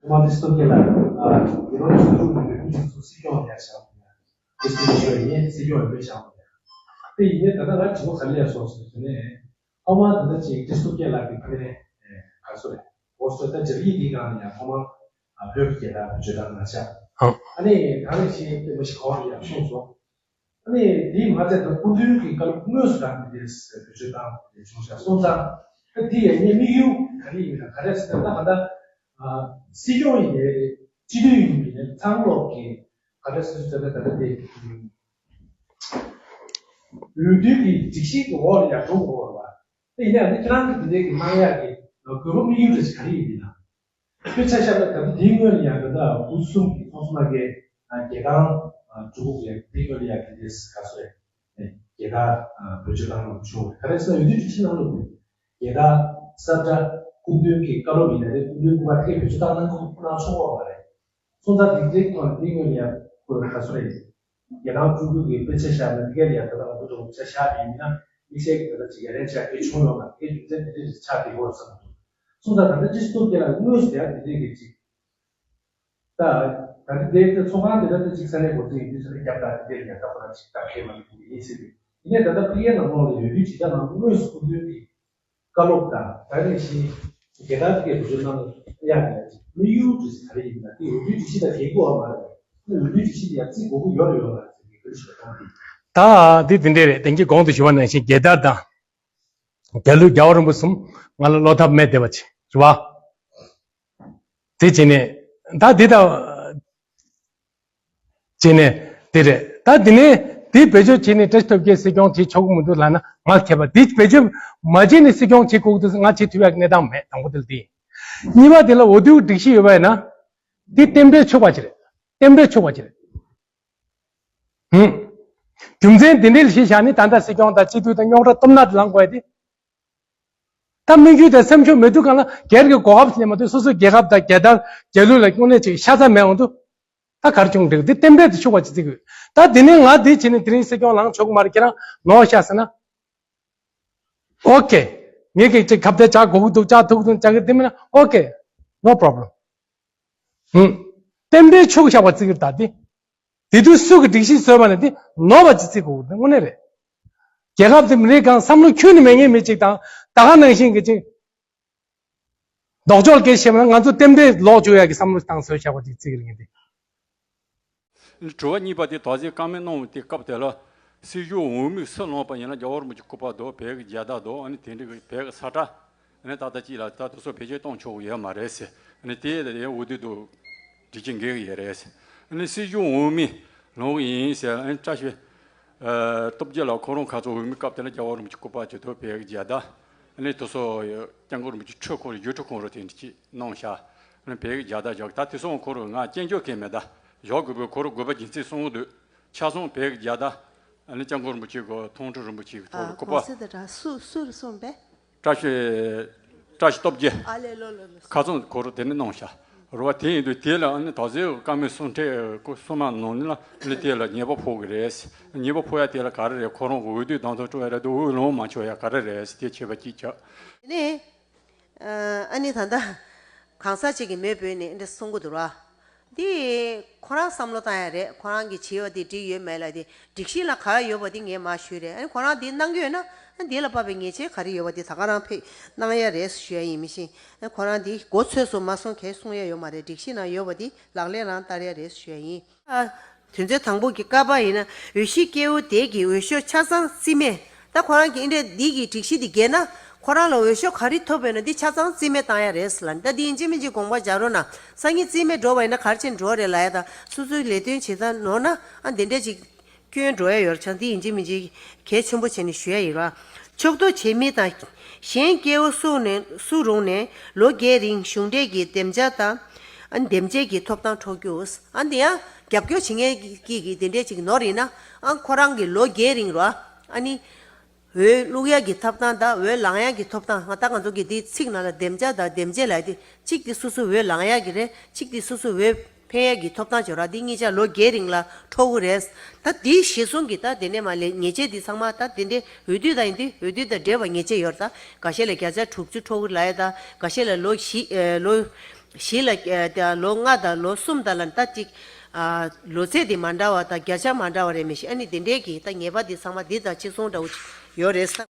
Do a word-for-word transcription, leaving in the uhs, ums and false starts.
ཐོག་མར་ཏེ་སྟོབས་རྒྱལ་ལགས་ཨ་ཡིན་རོགས་ཆུང་ཆུང་གི་ལས་འགུལ་ཅིག་ཚོགས་སྲིད་སྐྱོང་ཡར་བཞེངས་པ་ཡིན། ཏེ་སྲིད་སྐྱོང་ཡིན་སྲིད་སྐྱོང་ཡིན་པའི་བཞེངས་པ་ཡིན། ཏེ་ཡིན་ནའི་ད་ལྟ་ང་དྲི་བ་ག་རེ་སླེབས་སོང་ཟེར་དུས་ནས་ཐོག་མར་ད་ལྟ་ཅིག་ཏེ་སྟོབས་རྒྱལ་ལགས་ཀྱི་ཕ་ནས་ག་རེ་ཟེར་རེད། འོ་སོ་ད་སྦྱར་ཡིག་འདིའི་སྒང་ནས་ཡང་ཐོག་མར་བོད་ཀྱི་རྒྱལ་དར་བེད་སྤྱོད་བཏང་གནང་ཤག་ཨ་ནི་ད་རེས་ཤིག་ཏེ་མ་ཤི་གོང་ལ་ཡང་གསུངས་སོང་། ཨ་ནི་དེའི་མ་ཚད་ད་སྐུ་མདུན་གྱི་བཀའ་སློབ་དངོས་སུ་རང་གིས་དེ་བེད་སྤྱོད་བཏང་བྱུང་ཤག་སོང་ཙང་ཨ་དེ་ཡང་ངའི་དམིགས་ཡུལ་ག་རེ་ཡིན་ན་ག་རེ་ཟེར་ན་ད་ག་ད་སྲིད་སྐྱོང་ཡིན་ནའི་རེད། སྤྱི་འཐུས་ཡིན་པ་ཡིན་ནའི་ཚང་ལོག་གི་ག་རེ་ཟེར་ཟེར་ན་ད་ལྟ་དེ་འོས་བསྡུ་གི་སྒྲིག་གཞི་གི་འོག་ལ་ཡང་འགྲོ་དགོས་པ་རེད་བ། དེ་ཡིན་ནའི་ཁྱེད་རང་གི་དེ་འདྲའི་གི་གནང་ཡག་གི་དགོས་པ་དམིགས་ཡུལ་རེ་ཞིག་ག་རེ་ཡིན་ན། དཔེ་ཆ་བཞག་ན་ད་ལྟ་འདིའི་སྔོན་ལ་ཡང་ད་ལྟ་དབུས་གསུམ་གྱི་ཚོགས་གཙོ་མ་གིས་རྒྱལ་ཐང་འབྲུག་ཡང་འདིའི་སྔོན་ལ་ཡང་དེ་འདྲའི་ག་ཚོད་རེད། རྒྱལ་དར་བེད་སྤྱོད་བཏང་གནང་བྱུང་བ་རེད། ག་རེ་ཟེར་ན་འོས་བསྡུ་སྒྲིག་གཞི་ནང་ལ་རྒྱལ་དར་ས་བཀྲ་སྐུ་མདུན་གྱི་བཀའ་སློབ་ཡིན་ན་རེད། སྐུ་མདུན་སྐུ་པར་དེ་བེད་སྤྱོད་བཏང་གནང་ཁོ་གནང་ཆོག་གི་མ་རེད། སོང་ཙང་དེ་འདྲའི་ཐོག་ནས་དེའི་སྔོན་ལ་ཡང་ཁོ་ག་ཚོད་རེད། རྒྱལ་ཐང་སྤྲུལ་སྐུ་གི་དཔེ་ཆ་བཞག་ན་དེ་ག་ལ་ཡང་ད་ལྟ་ང་ཚོ་དང་དཔེ་ཆ་བཞག་པ་ཡིན་ན་དམིགས་བསལ་གྱི་ད་ལྟ་ཅིག་ཡ་ལན་ཆགས་དེ་བྱུང་ཡོད་མ་རེད། དེ་རྒྱུ་མཚན་དེ་འདྲ་ཞིག་ཆགས་བསྡད་ཡོད་བསམ་འདུག་སོང་ཙང་ད་ལྟ་སྤྱི་ཚོགས་དེ་ལ་དངོས་སུ་ཡང་དེ་འདྲའི་གི་ཅིག་ད་ད་ལྟ་དེ་ཚོགས་ཁང་དེ་ལ་ད་ཅིག་ས་གནས་འགོ་འཛིན་ཡིན་དུས་ས་གནས་རྒྱབ་དང་དེ་འདྲ་ཡང་ད་ཁོ་རང་ཅིག་ད་ཁས་མ་ལེན་གྱི་ཡིན་ཟེར་དུས་ཡིན་ནའི་ད་ལྟ་ཕ་གིའི་ནང་ལོགས་ལ་ཡོད་དུས་ཇི་ལྟར་ནང་དངོས་སུ་སྐུ་མདུན་གྱི་བཀའ་སློབ་དང་ད་རེས་ཤིང་རྒྱལ་དར་དེ་གའི་བཟོ་གནང་ཡག་གི་དམིགས་ཡུལ་དེ་ག་རེ་ཡིན་ན་དེ་འོས་བསྡུའི་སྒྲིག་གཞི་དང་འགལ་གྱི་ཡོད་མ་རེད། དེ་འོས་བསྡུའི་སྒྲིག་གཞི་དེ་ཡང་བརྩི་དགོས་ཀྱི་ཡོད་རེད་ཡོད་མ་རེད་ཟེར་གྱི་བཀའ་འདྲི་ཞུ་བ་དང་། ད་འདི་དེ་འདྲས་རེད། དེང་གི་གོང་དུ་ཞུ་བ་ནང་བཞིན་རྒྱལ་དར་དང་རྒྱལ་གླུ་རྒྱལ་བ་རིན་པོ་གསུམ་ང་ལ་བློ་ཐབས་མེད་བསྡད་པ་ཅིག་རེད་བ། དེ་བྱས་ནས་ད་འདི་ད། བྱས་ནས་དེ་རེད། ད་དེ་ནས་དེ་བེད་སྤྱོད་བྱས་ནས་བཀྲ་ཤིས་སྟོབས་རྒྱལ་སྲིད་སྐྱོང་བྱེད་ཆོག་གི་མི་འདུག་ལབ་ན་ང་ཁྱད་པར་དེ་བེད་སྤྱོད་མ་བྱས་ནས་སྲིད་སྐྱོང་བྱེད་དགོས་ཀྱི་འདུག་ང་བྱེད་ཐུབ་ཡག་གི་གནས་སྟངས་མེད། དང་པོ་དེ་ལ་དེ་ཡིན། གཉིས་པ་དེ་ལ་འོས་བསྡུ་སྒྲིག་གཞི་ཡོད་པ་ཡིན་ན་དེ་གཏན་འབེབས་ཆོག་པ་ཅིག་རེད། གཏན་འབེབས་ཆོག་པ་ཅིག་རེད། ཧུམ། རྒྱུ་མཚན་དེ་འདྲ་ལ་གཞི་བཞག་ནས་ད་ལྟ་སྲིད་སྐྱོང་དང་སྤྱི་འཐུས་དང་རྙོག་དྲ་གཏུབ་ན་དེ་ལངས་དགོས་ཡ་དེ། ད་དམིགས་ཡུལ་དང་སེམས་ཤུགས་མེད་དུས་གང་ལ་སྒེར་གྱི་གོ་སྐབས་ནས་མ་གཏོགས་སོ་སོའི་རྒྱལ་ཁབ་དང་རྒྱལ་དར་རྒྱལ་གླུ་ལ་དངོས་གནས་ཅིག་ཤ་ཚ་མེད་འོང་དུས། ད་གར་བྱུང་འགྲིག་འདི་གཏན་འབེབས་དེ་ཆོག་པ་ཅིག་བརྩི་དགོས། ད་འདི་ནས་ང་འདི་བྱས་ནས་དེ་རིང་སྲིད་སྐྱོང་ལངས་ཆོག་གི་མ་རེད། ཁྱེད་རང་ནོར་ཤག་ཟེར་ན། ཨོ་ཀེ། ངས་ཀྱི་ཅིག་ཁ་གཏད་བཅག་དགོས་ཀྱི་འདུག་བཅག་ཐུབ་ཀྱི་འདུག་བཅག་གི་འདི་མིན་ན་ཨོ་ཀེ། ནོ་པོ་རོབ་ལེམ། ཧུམ། གཏན་འབེབས་ཆོག་བཞག་པ་བརྩི་གི་རེད་ད་འདི། དེ་དུས་སུ་གི་སྒྲིག་གཞི་བཟོས་པ་ནི་དེ་ནོར་བ་ཅིག་བརྩི་དགོས་ཀྱི་འདུག་དངོས་གནས་རེད། རྒྱལ་ཁབ་དེ་མི་རིགས་གང་བསམ་བློ་ཁྱོན་ནས་མེད་མཁན་མི་གཅིག་དང་ད་ག་ནང་བཞིན་གྱི་ཅིག་ལྡོག་ཕྱོགས་སྐད་བཤད་པ་ན་ང་ཚོ་གཏན་འབེབས་ལོག་བཅུག་ཡག་གི་བསམ་བློ་བཏང་བཟོས་བཞག་པ་ཅིག་བརྩི་གི་རེད་ངས་འདི། དྲི་བ་གཉིས་པ་དེ་དོགས་སེལ་བཀའ་མོལ་གནང་བའི་དེ་སྐབས་དེ་ལ་སྲིད་སྐྱོང་འོས་མི་སུ་ལངས་པ་ཡིན་ན་རྒྱལ་བ་རིན་པོ་ཆེ་སྐུ་པར་འདུག་བོད་ཀྱི་རྒྱལ་དར་འདུག་ཨ་ནི་དེ་འདྲ་གི་བོད་ཀྱི་ས་ཁྲ་ཨ་ནི་ཏག་ཏག་ཅིག་ལ་ད་དུ་སོ་བེད་སྤྱོད་གཏོང་ཆོག་གི་ཡོད་མ་རེད་ཟེར། ཨ་ནི་དེ་ཡང་འོས་བསྡུ་དང་སྒྲིག་གཞི་འགལ་གྱི་ཡོད་རེད་ཟེར། ཨ་ནི་སྲིད་སྐྱོང་འོས་མི་ལངས་ཡིན་ཟེར། ཨ་ནི་བཀྲ་ཤིས་སྟོབས་རྒྱལ་ལགས་ཁོ་རང་ཁ་ཚོ་འོས་མི་སྐབས་དེ་ལ་རྒྱལ་བ་རིན་པོ་ཆེ་སྐུ་པར་གྱི་ཐོག་བོད་ཀྱི་རྒྱལ་དར་ཨ་ནི་དུ་སོ་སྐྱབས་མགོན་རིན་པོ་ཆེ་ཁྲུས་ཁོ་ར་ཡུལ་གྲུ་ཁོང་ར་དེ་འདྲ་ཅིག་གནང་ཤག་ཨ་ནི་བོད་ཀྱི་རྒྱལ་དར་བཞག་ད་དེ་སོང་ཁོ་ར་ང་སྐྱོན་བརྗོད་མཁན་མེད། ད་བཞག་དགོས་པའི་ཁོ་ར་དགོས་པ་རྒྱུ་མཚན་གསུང་གི་འདུག་ཆ་ཚང་བོད་ཀྱི་རྒྱལ་དར་ཨ་ནི་སྐྱབས་མགོན་རིན་པོ་ཆེ་གི་མཐོང་གྲོལ་རིན་པོ་ཆེ་གི་ཐོག་ལ་སྐུ་པར། གོང་ས་དེ་དྲ་སུ་སུ་རུ་སོང་པས། བཀྲ་ཤིས་བཀྲ་ཤིས་སྟོབས་རྒྱལ། ཨ་ལེ་ལོ་ལོ་ལོ། ཁ་ཚོན་ཁོ་རུ་དེ་ནི་གནང་ཤག་རུ་བ་དེ་ཡིན་དུས་དེ་ལ་ཨ་ནི་དོགས་སེལ་བཀའ་མོལ་གསུང་འཕྲལ་སྐུ་གསུང་མ་གནང་ནི་ལ་ཨ་ནི་དེ་ལ་ཉེས་པ་ཕོག་གི་རེད། ཉེས་པ་ཕོག་ཡ་དེ་ལ་ག་རེ་རེད། ཁོ་རང་གི་འོས་བསྡུ་བདམས་ཐོན་སྤྲོ་བ་རེད་འདུག་འོས་ལོངས་མ་ཆོག་ཡ་ག་རེ་རེད་དེ་ཁྱད་པར་ཅིག་བྱ། དེ་ནས་ཨ་ནི་ད་ལྟ་གང་ཟག་ཅིག་གིས་མེ་འབོད་ནས་འདི་གསུང་གི་འདུག་ར། འདི་ཁོ་རང་བསམ་བློ་བཏང་ཡ་རེད། ཁོ་རང་གིས་བྱས་པ་དེ་འགྲིག་ཡོད་མེད་ལ་དེ་སྒྲིག་གཞི་ལ་ག་ཡོད་པ་དེ་ངས་མ་ཞུས་རེད། ཨ་ནི་ཁོ་རང་དེ་གནང་གི་ཡོད་ན་ཨ་འདི་ལ་དཔག་པའི་ཉེས་ཆད་ག་རེ་ཡོད་པ་དེ་ད་ག་རང་ཕེབས་གནང་ཡ་རེད་ཞུ་ཡ་ཡིན། མི་ཤེས། ཨ་ཁོ་རང་དེ་མགོ་ཚོས་སོང་མ་སོང་གས་གསུང་ཡ་ཡོད་མ་རེད། སྒྲིག་གཞི་ནང་ཡོད་པ་དེ་ལག་ལེན་རང་བསྟར་ཡ་རེད་ཞུ་ཡ་ཡིན། ཨ། དོན་ཚན་དང་པོ་གི་ཀ་པ་ཡིན་ན་འོས་གཞི་སྐལ་བ་དེ་གི་འོས་ཤོག་ཆ་ཚང་རྩིས་མེད། ད་ཁོ་རང་གི་ཨིན་འདྲ་འདི་གི་སྒྲིག་གཞི་འདི་འགལ་ན་ཁོ་རང་ལ་འོས་ཤོག་ག་རེ་ཐོབ་པ་ཡིན་ན་འདི་ཆ་ཚང་རྩིས་མེད་བཏང་ཡ་རེད་ཟེར་ལབ། ད་འདི་ཡིན་གཅིག་མིན་གཅིག་དགོངས་པ་འཇགས་རོགས་གནང་། སང་ཉིན་རྩིས་མེད་འགྲོ་བ་ཡིན་ན་ག་རེ་བྱས་འགྲོ་བ་རེད་ལབ་ཡ། ད་སོ་སོའི་ལས་དོན་བྱེད་སྟངས་ནོར་ན་ཨ་འདི་འདྲ་ཅིག་སྐྱོན་འགྲོ་ཡ་ཡོད་ཆ། འདི་ཡིན་གཅིག་མིན་གཅིག་གལ་ཆེན་པོ་བྱས་ནས་ཞུ་ཡ་ཡིན་ར། ཕྱོགས་གཏོགས་བྱེད་མི་དང་གཞན་སྐལ་བ་སུ་ནས་སུ་རུང་ནས་ལོ་བརྒྱའི་རིང་གཞུང་འབྲེལ་གྱི་འདེམས་བྱ་དང་ཨ་འདེམས་བྱེད་ཀྱི་ཐོབ་ཐང་འཕྲོག་རྒྱུ། ཨ་འདི་ཡང་རྒྱབ་སྐྱོར་བྱེད་མཁན་གྱི་གི་དེ་འདྲས་ཅིག་ནོར་ཡིན་ན་ཨ་ཁོ་རང་གི་ལོ་བརྒྱའི་རིང་རོ་ཨ་ནི་འོས་བླུག་ཡ་གི་ཐོབ་ཐང་དང་འོས་ལངས་ཡ་གི་ཐོབ་ཐང་། ང་ད་ང་ཚོ་གི་དེའི་ཚིག་ནང་ལ་འདེམས་བྱ་དང་འདེམས་བྱེད་ལབ་དེ་གཅིག་དེ་སོ་སོ་འོས་ལངས་ཡ་གི་རེད། གཅིག་དེ་སོ་སོ་འོས་འཕེན་ཡ་གི་ཐོབ་ཐང་ཅིག་ཡོད་ར། འདི་གཉིས་ཆ་ལོ་བརྒྱའི་རིང་ལ་འཕྲོག་གི་རེད། ད་འདིའི་གཞི་བཟུང་གི་ད་དེ་ནས་མ་ལས་ཉེས་ཆད་འདི་ཚང་མ་ད་དེ་འདྲའི་འོས་བསྡུ་དང་ཡིན་དུས་འོས་བསྡུ་དང་འབྲེལ་བ་ཉེས་ཆད་ཡོད་ར། ད་འགའ་ཤས་ལ་བརྒྱ་ཆ་དྲུག་ཅུ་འཕྲོག་གི་ལབ་ཡ། ད་འགའ་ཤས་ལ་ལོ་བཞི་ཨེ་ལོ་ གཞིས་ལ་ཨ་ད་ལོ་ལྔ་དང་ལོ་གསུམ་དང་ལ་ད་ཅིག་ཨ་ལོ་ཚད་དེ་མ་འདྲ་བ་དང་བརྒྱ་ཆ་མ་འདྲ་བ་རེད་མི་ཤེས། ཨ་ནི་དེ་འདྲའི་གི་ད་ངེས་པ་དེ་ཚང་མ་འདི་དང་གཅིག་མཚུངས་འདྲ་བོ་ཅིག་ཡོད་རེད་ས།